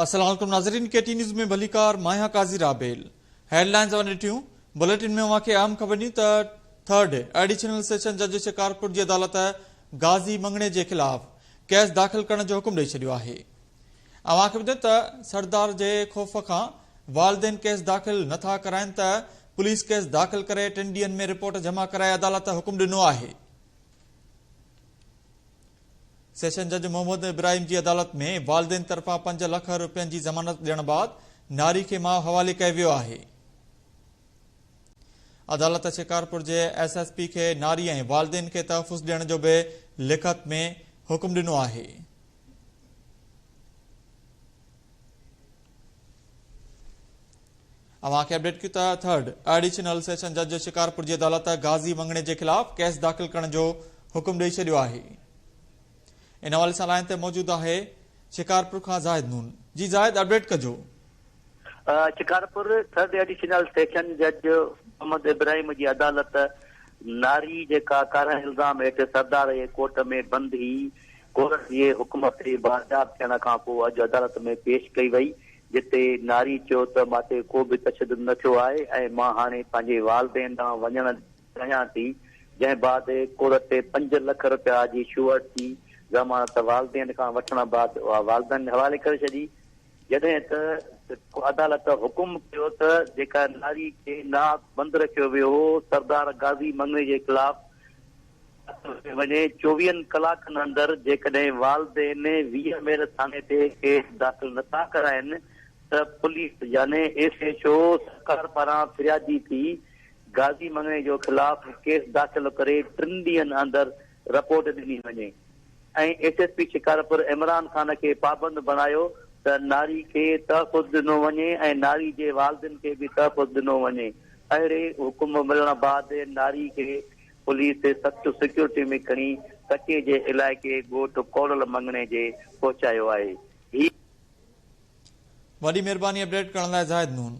السلام عليڪم ناظرين ڪي ٽي نيوز ۾ ڀليڪار مان آهيان قاضي رابيل هيڊ لائنز اوهان ڏٺيون بليٽن ۾ اوهان کي اهم خبر ڏني ته ٿرڊ ايڊيشنل سيشن جج شڪارپور جي عدالت غازي مڱڻي جي خلاف ڪيس داخل ڪرڻ جو حڪم ڏئي ڇڏيو آهي اوهان کي ٻڌايو ته سردار جي خوف کان والدين ڪيس داخل نه ٿا ڪرائين ته پوليس ڪيس داخل ڪري ٽن ڏينهن ۾ رپورٽ جمع ڪرائي عدالت حڪم ڏنو آهي. سيشن جج محمد ابراهيم جي عدالت ۾ والدين طرفان 5 لک رپين جي ضمانت ڏيڻ بعد ناري کي ماء حوالي ڪيو ويو آهي. عدالت شڪارپور جي ايس ايس پي کي ناري ۽ والدين کي تحفظ ڏيڻ جو به لکت ۾ حڪم ڏنو آهي. اوهان کي اپڊيٽ ڪيون ته ٿرڊ ايڊيشنل سيشن جج شڪارپور جي عدالت غازي مڱڻي جي خلاف ڪيس داخل ڪرڻ جو حڪم ڏئي ڇڏيو آهي. ان حوالي سان لائين تي موجود آهي شڪارپور کان زاهد نون. جي زاهد اپڊيٽ ڪجو. شڪارپور ٿرڊ ايڊيشنل سيشن جج محمد ابراهيم جي عدالت ناري جيڪا ڪارنهن الزام هيٺ سردار جي ڪوٽ ۾ بند هئي ڪورٽ جي حڪم تي بازياب ٿيڻ کانپوء اڄ عدالت ۾ پيش ڪئي وئي جتي ناري چيو ته مان تي ڪو به تشدد نه ٿيو آهي ۽ مان هاڻي پنهنجي والدين ڏانهن وڃڻ چاهيان ٿي، جنهن بعد ڪورٽ 5 لک رپيا جي شوئرٽي ضمانت والدين کان وٺڻ بعد اها والدين حوالي ڪري ڇڏي، جڏهن ته عدالت حڪم ڪيو ته جيڪا ناري کي ناحق بند رکيو ويو هو سردار غازي مڱري جي خلاف وڃي چوويهن ڪلاڪن اندر جيڪڏهن والدين 20 ميل ٿاڻي تي ڪيس داخل نه ٿا ڪرائين ته پوليس يعني ايس ايڇ او سرڪار پاران فريادي ٿي غازي مڱڻي جو خلاف ڪيس داخل ڪري ٽن ڏينهن اندر رپورٽ ڏني وڃي ۽ S S P Shikarpur Imran Khan کي پابند بڻايو ته ناري کي تحفظ ڏنو وڃي ۽ ناري جي والدين کي به تحفظ ڏنو وڃي اهڙي حڪم ملڻ بعد ناري کي پوليس سخت سيڪيورٽي ۾ کڻي ڪچي جي علائقي ڳوٺ ڪوڙل مڱڻي جي پهچايو آهي. هي. وڏي مهرباني اپڊيٽ ڪرڻ لاء زاهد نون.